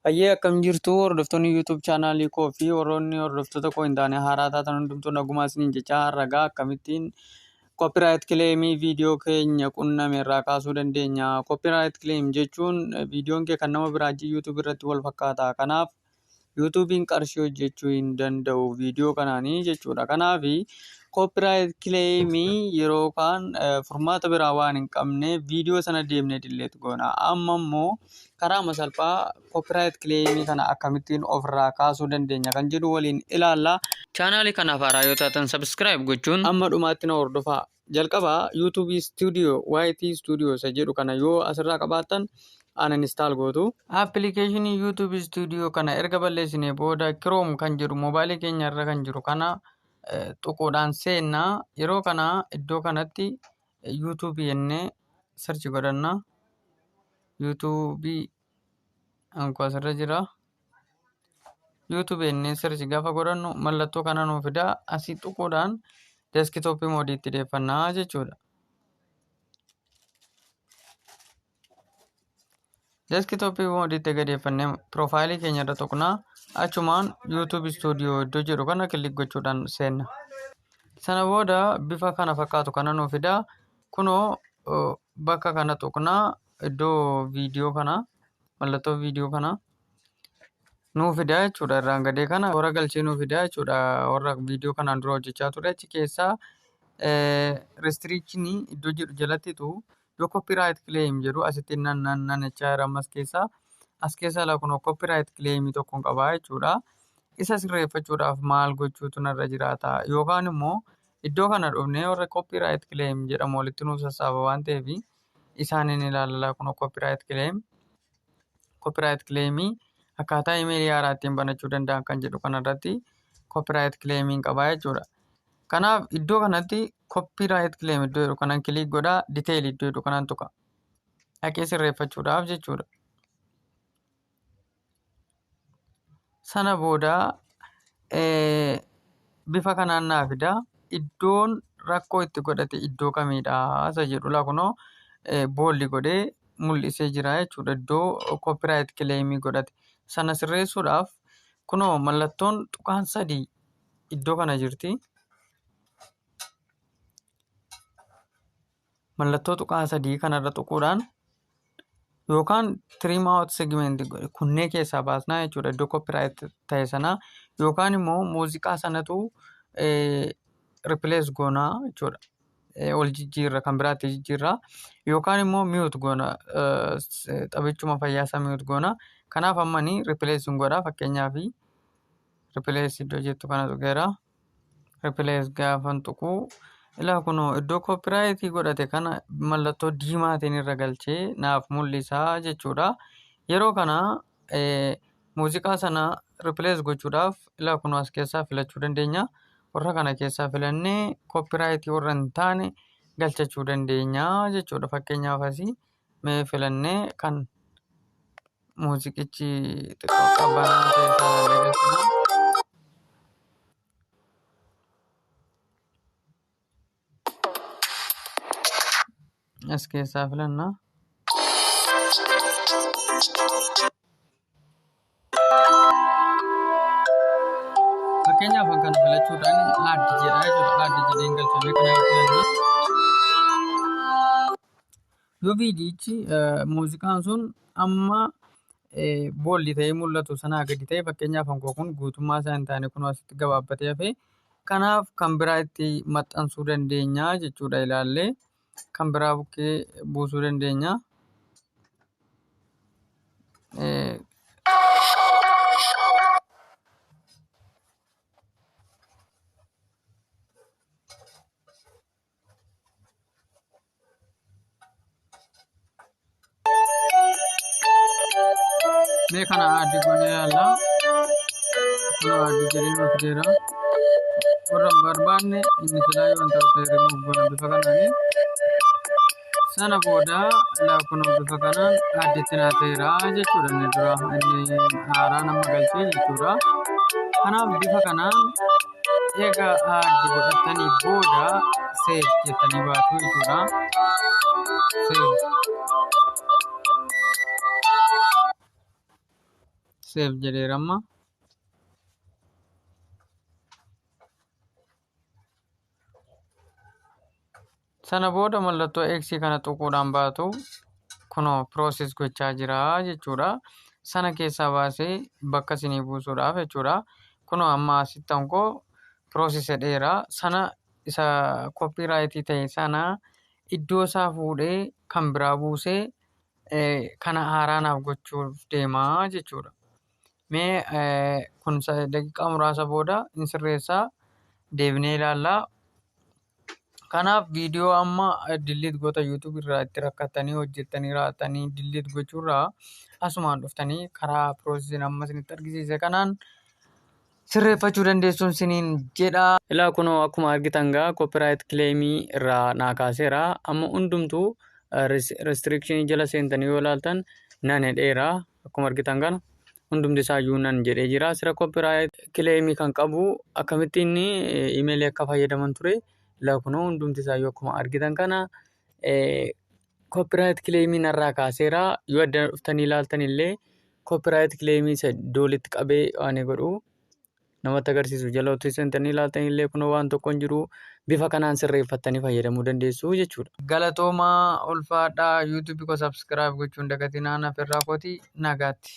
Hayyee, akkam jirtu hordoftoonni YouTube chaanaalii koo fi warroonni hordoftoota koo hin taane haaraa taatan hundumtuu, nagumaa isiniin jechaa, har'a akkamittiin copyright claimii viidiyoo keenya qunname irraa kaasuu dandeenya? Copyright claim jechuun viidiyoon kee kan nama biraa YouTube irratti wal fakkaata. Kanaaf YouTube'n qarshii hojjechuu hin danda'u viidiyoo kanaanii jechuudha. Kanaaf copyright claimii yeroo kaan furmaata biraa waan hin qabne viidiyoo sana deemnee delete goona. Amma immoo karaa salphaa copyright claimii kana akkamittiin ofirraa kaasuu dandeenya kan jedhu waliin ilaalla. Chaanaalii kanaaf haaraa yoo taatan subscribe gochuun amma dhumaatti na hordofaa. Jalqaba YouTube Studio, YT Studio isa jedhu kana yoo asirraa qabaattan uninstall gootu. Appilikeeshinii YouTube Studio kana erga balleessinee booda Chrome kan jedhu moobaayilii keenya irra kan jiru kana tuquudhaan seenna. Yeroo kana iddoo kanatti YouTube jennee search godhanna. YouTube anku asirra jira. YouTube jennee search gaafa godhannu mallattoo kana nuu fida. Asii tuquudhaan desktop modeitti deeffannaa jechuudha. Desktop modeitti gadeeffannee profileii keenya irra tuqnaa. Achumaan YouTube Studio iddoo jedhu kana click gochuudhaan seenna. Sana booda bifa kana fakkaatu kana nuu fida. Kunoo bakka kana tuqnaa, iddoo viidiyoo kana, mallattoo viidiyoo kana nuu fida jechuudha. Irraan gadee kana warra galchee nuu fida jechuudha. Warra viidiyoo kanaan dura hojjechaa ture achi keessaa restrictionii iddoo jedhu jalattitu yoo copyright claim jedhu asitti nan nan nan jechaa jira. Ammas keessaa as keessaa laa kunoo copyright claimii tokkoon qabaa jechuudha. Isa sirreeffachuudhaaf maal gochuutu narra jiraata? Yookaan immoo iddoo kana dhufnee warra copyright claim jedhamu walitti nuuf sassaaba waan ta'eef isaaniin ilaallaa. Kunoo copyright claim, copyright claimii akkaataa imeelii haaraa ittiin banachuu danda'an kan jedhu kanarratti copyright claimiin qabaa jechuudha. Kanaaf iddoo kanatti copyright claim iddoo jedhu kanan click godhaa, detail iddoo jedhu kanan tuqa. Dhaqee sirreeffachuudhaaf jechuudha. Sana booda bifa kanaan naa fida. Iddoon rakkoo itti godhate iddoo kamiidha isa jedhu laa kunoo bold godhee mul'isee jira jechuudha. Iddoo copyright claimii godhate. Sana sirreessuudhaaf kunoo mallattoon tuqaan sadii iddoo kana jirti. Mallattoo tuqaa sadii kanarra tuquudhaan yookaan trim out segment kunnee keessaa baasnaa jechuudha iddoo copyright ta'e sana, yookaan immoo muuziqaa sanatu replace goonaa jechuudha. Wal jijjiirra, kan biraatti jijjiirra, yookaan immoo mute goona, taphichuma fayyaa isaa mute goona. Kanaaf ammani replace hin godha. Fakkeenyaaf replace iddoo jettu kana tuqeera. Replace gaafan tuquu ilaa kunoo iddoo copyright godhate kana mallattoo diimaatiin irra galchee naaf mul'isaa jechuudha. Yeroo kana muuziqaa sana replace gochuudhaaf ilaa kunoo as keessaa filachuu dandeenya. Warra kana keessaa filannee copyright warra hin taane galchachuu dandeenya jechuudha. Fakkeenyaaf asii mee filannee kan muuziqichi xiqqoo qabbanaa ta'e sana galchina. As keessaa filanna. Fakkeenyaaf kan filachuudhaan add jedha jechuudha. Add jedheen galchamee kana filanna. Yoo viidiyichi muuziqaan sun amma bold ta'ee mul'atu sanaa gadi ta'e, fakkeenyaaf hankoo kun guutummaa isaa hin taane, kun asitti gabaabbatee hafe, kanaaf kan biraa itti maxxansuu dandeenya jechuudha. Ilaallee kan biraa bukkee buusuu dandeenya. Mee kana add goonee ilaalla. Kun add jedhee nuuf fideera. Warra hin barbaanne inni silaa yoo hin ta'u ta'e remove goona bifa kanaani. Sana booda ilaa kun bifa kanaan additti naa ta'eera jechuudha, inni dura inni haaraan amma galchee jechuudha. Kanaaf bifa kanaan eega add godhatanii booda save jettanii baatu jechuudha. Save. Save jedheera amma. Sana booda mallattoo X kana tuquudhaan baatu, kunoo process gochaa jira jechuudha. Sana keessaa baasee bakka isinii buusuudhaaf jechuudha. Kunoo amma asitti koo process jedheera. Sana isa copyright ta'e sana iddoo isaa fuudhee kan biraa buusee kana haaraa naaf gochuuf deemaa jechuudha. Mee kun daqiiqaa muraasa booda hin sirreessaa, deebinee ilaallaa. Kanaaf viidiyoo amma delete goota YouTube irraa itti rakkattanii hojjettanii raatanii delete gochuurraa asumaan dhuftanii karaa processiin amma isinitti argisiise kanaan sirreeffachuu dandeessuun isiniin jedha. Ilaa, kunoo akkuma argitan gaa copyright claimii irraa naa kaaseera. Amma hundumtuu restrictionii jala seentanii yoo ilaaltan none jedheera. Akkuma argitan kana hundumti isaayyuu none jedhee jira. Sira copyright claimii kan qabu akkamittiin imeelii akka fayyadaman ture. Ilaa, kunoo hundumti isaayyuu akkuma argitan kana copyright claimii narraa kaaseera. Yoo adda dhuftanii ilaaltan illee copyright claimii isa iddoo walitti qabee waan godhu namatti agarsiisu jala otoo seentanii ilaaltan illee kunoo waan tokko hin jiru. Bifa kanaan sirreeffattanii fayyadamuu dandeessu jechuudha. Galatoomaa, ulfaadhaa. YouTube koo subscribe gochuun dagatinaa. Naaf irraa kooti, nagaatti.